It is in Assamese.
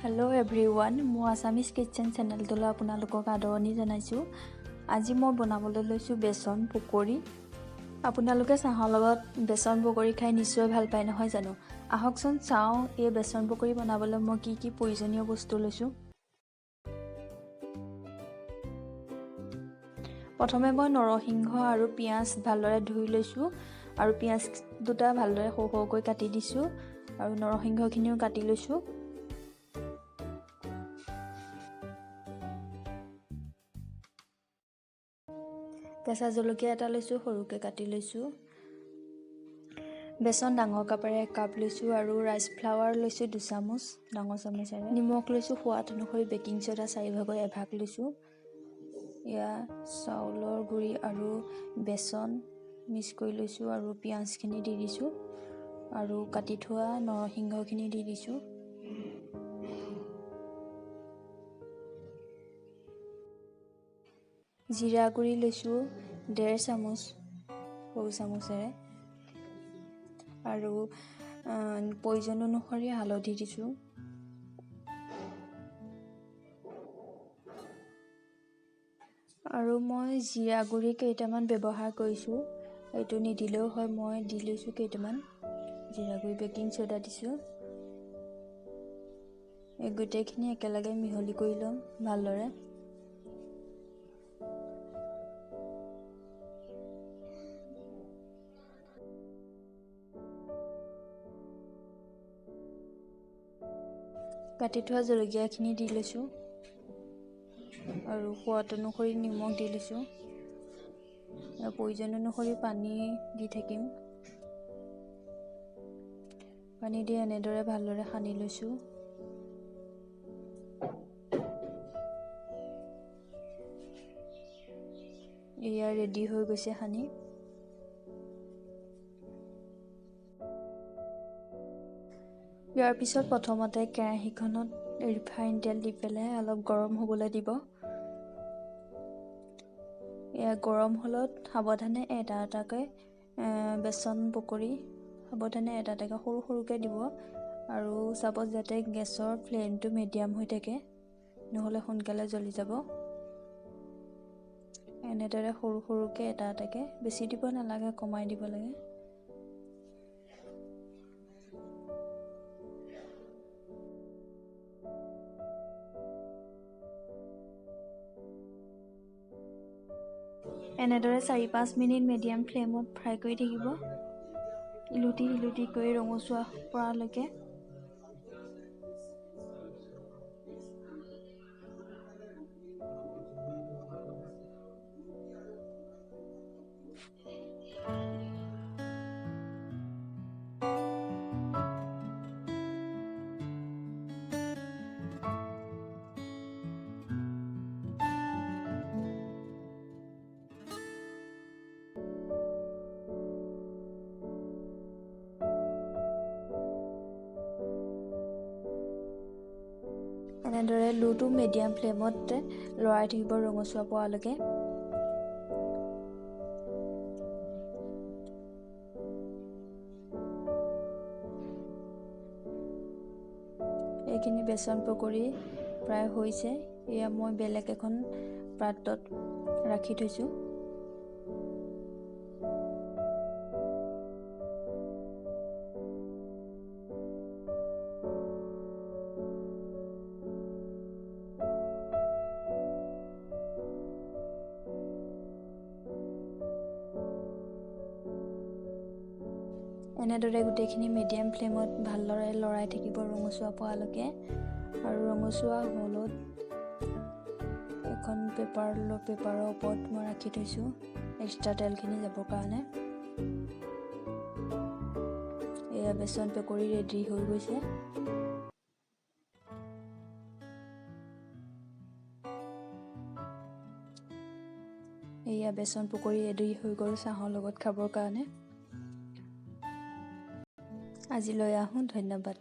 হেল্ল' এভৰিৱান, মোৰ আছামিজ কিটচেন চেনেলটোলৈ আপোনালোকক আদৰণি জনাইছোঁ। আজি মই বনাবলৈ লৈছোঁ বেচন পকৰি। আপোনালোকে চাহৰ লগত বেচন পকৰি খাই নিশ্চয় ভাল পায়, নহয় জানো? আহকচোন চাওঁ, এই বেচন পকৰি বনাবলৈ মই কি কি প্ৰয়োজনীয় বস্তু লৈছোঁ। প্ৰথমে মই নৰসিংহ আৰু পিঁয়াজ ভালদৰে ধুই লৈছোঁ আৰু পিঁয়াজ দুটা ভালদৰে সৰু সৰুকৈ কাটি দিছোঁ আৰু নৰসিংহখিনিও কাটি লৈছোঁ। কেঁচা জলকীয়া এটা লৈছোঁ, সৰুকৈ কাটি লৈছোঁ। বেচন ডাঙৰ কাপেৰে 1 কাপ লৈছোঁ আৰু ৰাইচ ফ্লাৱাৰ লৈছোঁ 2 চামুচ ডাঙৰ চামুচেৰে। নিমখ লৈছোঁ সোৱাদ অনুসৰি। বেকিং চ'ডা চাৰি ভাগৰ এভাগ লৈছোঁ। এয়া চাউলৰ গুড়ি আৰু বেচন মিক্স কৰি লৈছোঁ আৰু পিঁয়াজখিনি দি দিছোঁ আৰু কাটি থোৱা নৰসিংহখিনি দি দিছোঁ। জিৰা গুড়ি লৈছোঁ 1.5 চামুচ সৰু চামুচেৰে আৰু প্ৰয়োজন অনুসৰি হালধি দিছোঁ। আৰু মই জিৰা গুড়ি কেইটামান ব্যৱহাৰ কৰিছোঁ, এইটো নিদিলেও হয়, মই দি লৈছোঁ কেইটামান জিৰা গুড়ি। বেকিং চ'ডা দিছোঁ। এই গোটেইখিনি একেলগে মিহলি কৰি ল'ম ভালদৰে। কাটি থোৱা জলকীয়াখিনি দি লৈছোঁ আৰু সোৱাদ অনুসৰি নিমখ দি লৈছোঁ। প্ৰয়োজন অনুসৰি পানী দি থাকিম। পানী দি এনেদৰে ভালদৰে সানি লৈছোঁ। এয়া ৰেডি হৈ গৈছে সানি। ইয়াৰ পিছত প্ৰথমতে কেৰাহীখনত ৰিফাইন তেল দি পেলাই অলপ গৰম হ'বলৈ দিব। এয়া গৰম হ'লত সাৱধানে এটা এটাকৈ বেচন পকৰি সাৱধানে এটা এটাকৈ সৰু সৰুকৈ দিব আৰু চাব যাতে গেছৰ ফ্লেমটো মিডিয়াম হৈ থাকে, নহ'লে সোনকালে জ্বলি যাব। এনেদৰে সৰু সৰুকৈ এটা এটাকৈ, বেছি দিব নালাগে, কমাই দিব লাগে। এনেদৰে 4-5 মিনিট মিডিয়াম ফ্লেমত ফ্ৰাই কৰি থাকিব, ইলুটি সিলুটি কৰি ৰঙচুৱা পৰালৈকে। এনেদৰে ল' টু মিডিয়াম ফ্লেমত লৰাই থাকিব ৰঙচুৱা পোৱালৈকে। এইখিনি বেচন পকৰি প্ৰায় হৈছে। এয়া মই বেলেগ এখন পাত্ৰত ৰাখি থৈছোঁ। এনেদৰে গোটেইখিনি মিডিয়াম ফ্লেমত ভালদৰে লৰাই থাকিব ৰঙচুৱা পোৱালৈকে আৰু ৰঙচুৱা হ'লত এখন পেপাৰৰ ওপৰত মই ৰাখি থৈছোঁ এক্সট্ৰা তেলখিনি যাবৰ কাৰণে। এয়া বেচন পকৰি ৰেডি হৈ গৈছে। এয়া বেচন পকৰি ৰেডি হৈ গ'ল চাহৰ লগত খাবৰ কাৰণে। আজিলৈ আহোঁ, ধন্যবাদ।